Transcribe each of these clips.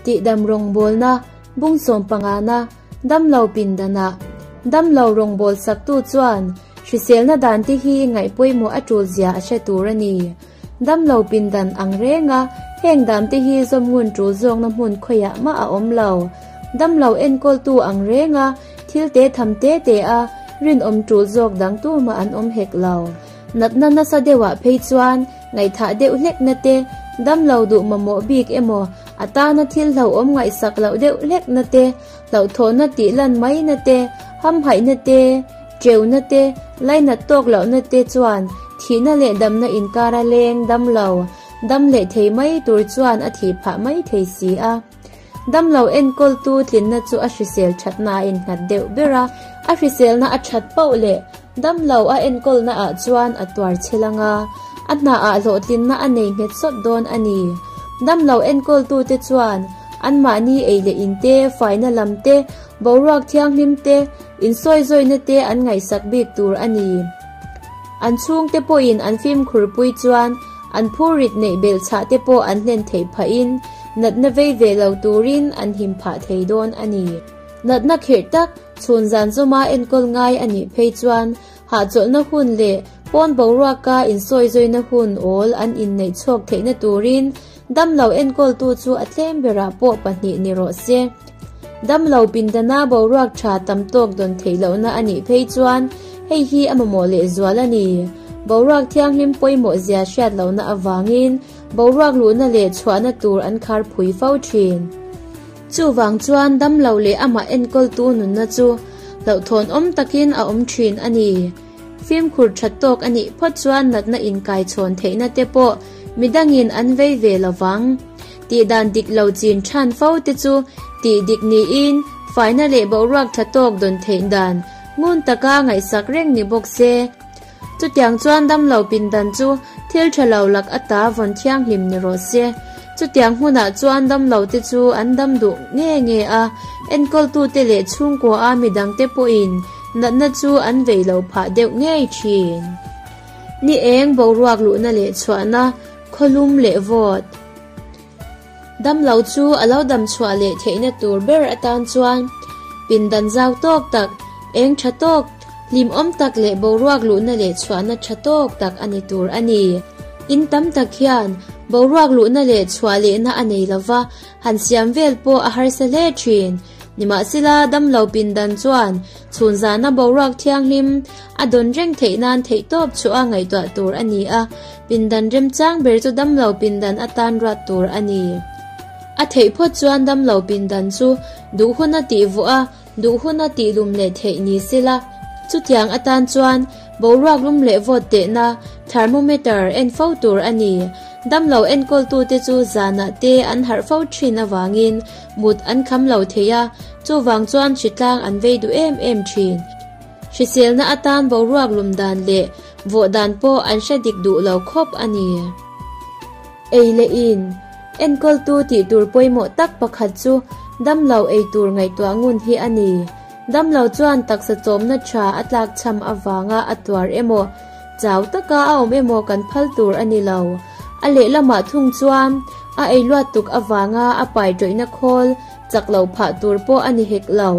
Tihdam rawngbawlna bung sawmpangana damlo pindanah damlo rawngbawl saktu chuan hriselna dante hi ngaih pawimawh a tul zia a hre tur a ni. Damlo pindan ang renga heng dante hi zawm ngun tul zawkna hmun khawiah mah a awm lo. Damlo enkawltu ang renga thil te tham te te a rinawm tul zawk dang tumah an awm hek lo. Natna nasa deuhah phei chuan ngaihthah deuh hlekna te, damlo duh mamawh bik emaw, a tana thil hlauhawm ngaihsak loh deuh hlekna te, hlauhthawhna tih lan maina te, hamhaihna te, cheuna te, lainat tawk lohna te chuan thihna leh damna inkara leng damlo, dam leh thei mai tur chuan a thih phah mai thei si a. Damlo enkawltu tlinna chu a hrisel thatna a innghat deuh ber a, a hriselna a that poh leh damlo a enkawlna ah chuan a tuar chhel ang a, a hna ah hlawhtlinna a nei nghet sawt dawn a ni. Damlo enkawltute chuan anmahni ei leh in te, faina lam te, boruak thianghlim te, insawizawina te an ngaihsak bik tur a ni. An chhungte pawhin an fimkhurpui chuan an phurrit neih belhchhah te pawh an hlen theih phahin natna vei ve lo turin an him phah thei dawn a ni. Natna khirh tak chhun zan zawma enkawl ngai a nih phei chuan hahchawlhna hun leh pawn boruaka insawizawina hun awl an inneih chhuak theihna turin damlo enkawltu chu a tlem berah pawh pahnih ni rawh se. Damlo pindana boruak tha tam tawk dawn theih lohna a nih phei chuan hei hi a mamawh lehzual a ni. Boruak thianghlim pawimawh zia hriat lohna avangin boruak luhna leh chhuahna tur an khar phui fo thin. Chuvang chuan damlo leh amah enkawltu nunna chu hlauhthawn awm takin a awm thin a ni. Fimkhur that tawk a nih phawt chuan natna inkaichhawn theihna te pawh midangin an vei ve lo vang. Tihdan dik lo chin than fo te chu tih dik niin faina leh boruak tha tawk dawn theih dan ngun taka ngaihsak reng ni bawk se. Chutiang chuan damlo pindan chu thil tha lo lak ata vawn thianghlim ni rawh se. Chutiang hmunah chuan damlo te chu an dam duh nge nge a, enkawltute leh chhungkua a midangte pawhin natna chu an vei lo phah deuh ngei thin. Ni eng boruak luhna leh chhuahna, khawlum leh vawt. Damlo chu a lo dam chhuah leh theihna tur ber atan chuan pindan zau tawk tak, eng tha tawk, hlimawm tak leh boruak luhna leh chhuahna tha tawk tak a ni tur a ni. In tam tak hian boruak luhna leh chhuah lehna a nei lova, han siam vel pawh a harsa hle thin. Nimahsela, damlo pindan chuan chhun zana boruak thianghlim a dawn reng theih nan theihtawp chhuah a ngaihtuah tur a ni a, pindan remchang ber chu damlo pindan atan ruat tur a ni. A theih phawt chuan damlo pindan chu duh huna tih vuah a, duh huna tih lum leh theih ni sela, chutiang atan chuan boruak lum leh vawt tehna thermometer en fo tur a ni. Damlo enkawltute chu zanah te an harh fo thin avangin mut an kham lo thei a, chuvang chuan hritlang an vei duh em em thin. Hriselna atan boruak lum dan leh vawh dan pawh an hre dik duh lo khawp a ni. Ei leh in, enkawltu tih tur pawimawh tak pakhat chu damlo ei tur ngaihtuah ngun hi a ni. Damlo chuan taksa chawmna tha a tlakchham avanga a tuar emaw, chau taka a awm emaw kan phal tur a ni lo. A lehlamah thung chuan a ei luat tuk avanga a pai tawihna khawl chak lo phah tur pawh a ni hek lo.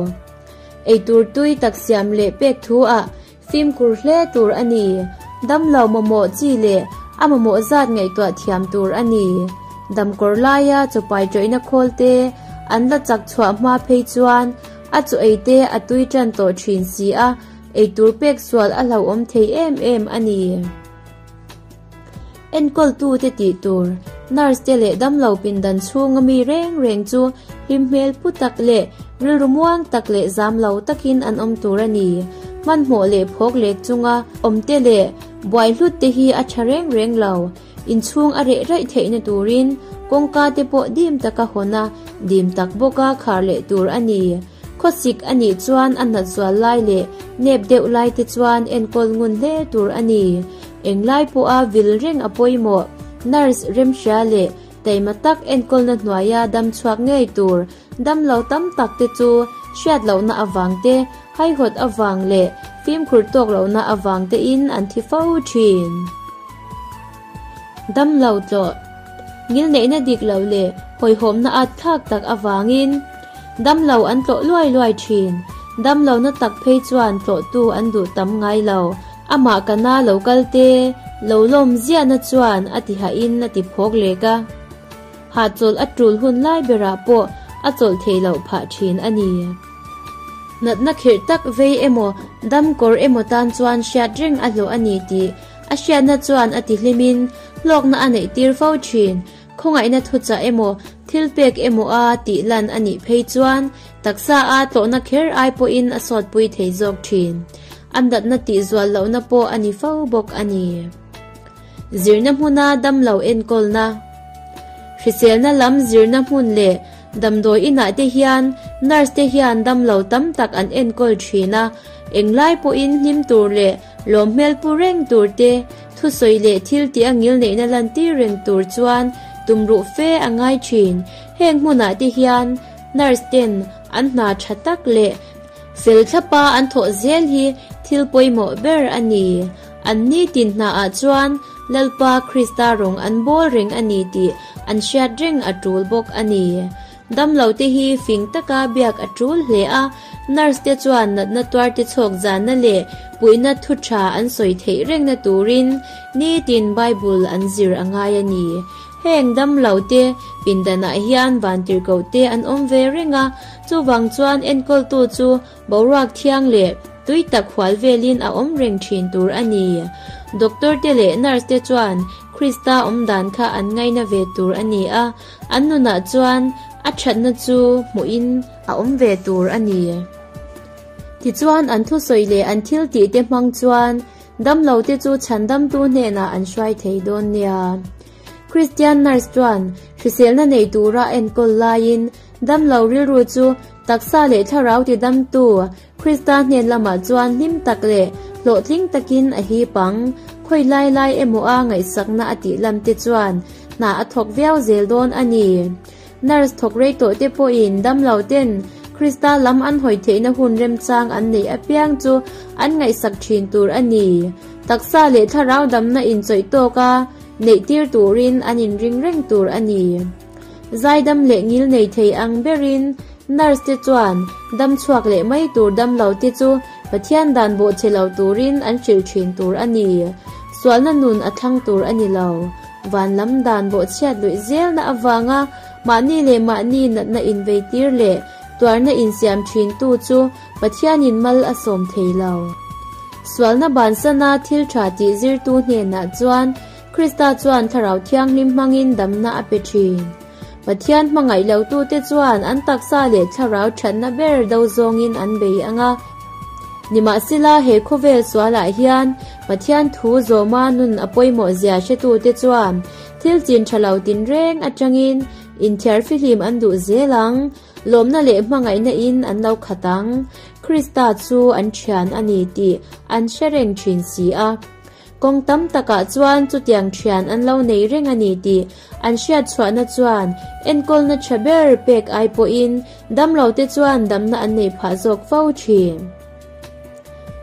Eitur tui tak siam leh pek thu ah fimkhur hle tur a ni. Damlo mamawh chi leh a mamawh zat ngaihtuah thiam tur a ni. Damkawr laia chawpai tawihna khawl te an la chak chhuah hma phei chuan a chaw ei te a tui tan tawh thin si a, eitur pek sual a hlauhawm thei em em a ni. Enkawltute tih tur, nurse te leh damlo pindan chhunga mi reng reng chu hlim hmel pu tak leh rilru muang tak leh zam lo takin an awm tur a ni. Hmanhmawh leh phawk lek chunga awm te leh buai hlut te hi a tha reng reng lo. Inchhung a reh raih theihna turin kawngka te pawh dim taka hawn a, dim tak bawka khar leh tur a ni. Khawsik a nih chuan a nat zual lai leh nep deuh lai te chuan enkawl ngun hle tur a ni. Englai pawha vil reng a pawimawh. Nurse remhria leh taima tak enkawlna hnuaia dam chhuak ngei tur damlo tam tak te chu hriat lohna avang te, haihawt avang leh fimkhur tawk lohna avang te in an thi fo thin. Damlo tlawh. Ngilneihna dik lo leh hawihhawmna at thlak tak avangin damlo an tlawh luai luai thin. Damlo na tak phei chuan tlawhtu an duh tam ngai lo. Amah kana lo kal te lo lawm ziahna chuan a ti hahin a ti phawk lek a. Hahchawlh a tul hun lai berah pawh a chawlh theih loh phah thin a ni. Natna khirh tak vei emaw dam kawr emaw tan chuan hriat reng a hlawh a ni tih a hriatna chuan a ti hlimin hlawkna a neih tir fo thin. Khawngaihna thuchah emaw thil pek emaw a tih lan a nih phei chuan taksa a tlawhna kher ai pawhin a sawtpui thei zawk thin. A natna tih zual lohna pawh a ni fo bawk a ni. Zirna hmuna damlo enkawlna, Hriselna lam zirna hmun leh damdawi inah te hian nurse te hian damlo tam tak an enkawl thin a, englai pawhin hlim tur leh lawm hmel pu reng tur te, thusawi leh thil tih a ngilneihna lantir reng tur chuan tumruh fe a ngai thin. Heng hmunah te hian nurse ten an hna tha tak leh fel thlapa an thawh zel hi thil pawimawh ber a ni. An nitin hnaah chuan Lalpa Krista rawng an bawl reng a ni tih an hriat reng a tul bawk a ni. Damlote hi fing taka biak a tul hle a, nurse te chuan natna tuarte chhawk zanna leh puihna thu tha an sawi theih rengna turin nitin Bible an zir a ngai a ni. Heng damlote pindanah hian vantirhkohte an awm ve reng a, chuvang chuan enkawltu chu Boruak thiang leh tui tak hual velin a awm reng thin tur a ni. Doctor te leh nurse te chuan Krista awm dan kha an ngaina ve tur a ni a, an nunah chuan a thatna chu hmuhin a awm ve tur a ni. Tichuan an thusawi leh an thil tih te hmang chuan damlo te chu chhandamtu hnenah an hruai thei dawn nia. Kristian nurse chuan hriselna nei tura enkawl laiin damlo rilru chu Taksa leh thlarau tidamtu Krista hnen lamah chuan hlim tak leh hlawhtling takin a hip ang. Khawi lai lai emaw a ngaihsakna a tih lam te chuan hna a thawk viau zel dawn a ni. Nurse thawk rei tawh te pawhin damlo ten Krista lam an hawi theihna hun remchang an neih apiang chu an ngaihsak thin tur a ni. Taksa leh thlarau damna inchawih tawka neih tir turin an inring reng tur a ni. Zaidam leh ngil nei thei ang berin nurse te chuan dam chhuak leh mai tur damlo te chu Pathian dan bawh che lo turin an hrilh thin tur a ni. Sualna nun a thlang tur a ni lo. Van lam dan bawh chhiat luih zelna avanga mahni leh mahni natna inveitir leh tuarna insiam thin tu chu Pathianin mal a sawm thei lo. Sualna bansana thil tha tih zirtu hnenah chuan Krista chuan Thlarau Thianghlim hmangin damna a pe thin. Pathian hmangaih lotute chuan an taksa leh thlarau thatna ber do zawngin an bei ang a. Nimahsela, he khawvel sualah hian Pathian thu zawma nun a pawimawh zia hretute chuan thil chin tha lo tinreng atangin inthiar fihlim an duh zel ang. Lawmna leh hmangaihna in an lo khat ang. Krista chu an thian a ni tih an hre reng thin si a. Kawng tam takah chuan chutiang thian an lo nei reng a ni tih an hriat chhuahna chuan enkawlna tha ber pek ai pawhin damlote chuan damna an nei phah zawk fo thin.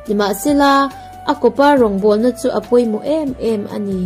Nimahsela, a kawpa rawngbawlna chu a pawimawh em em a ni.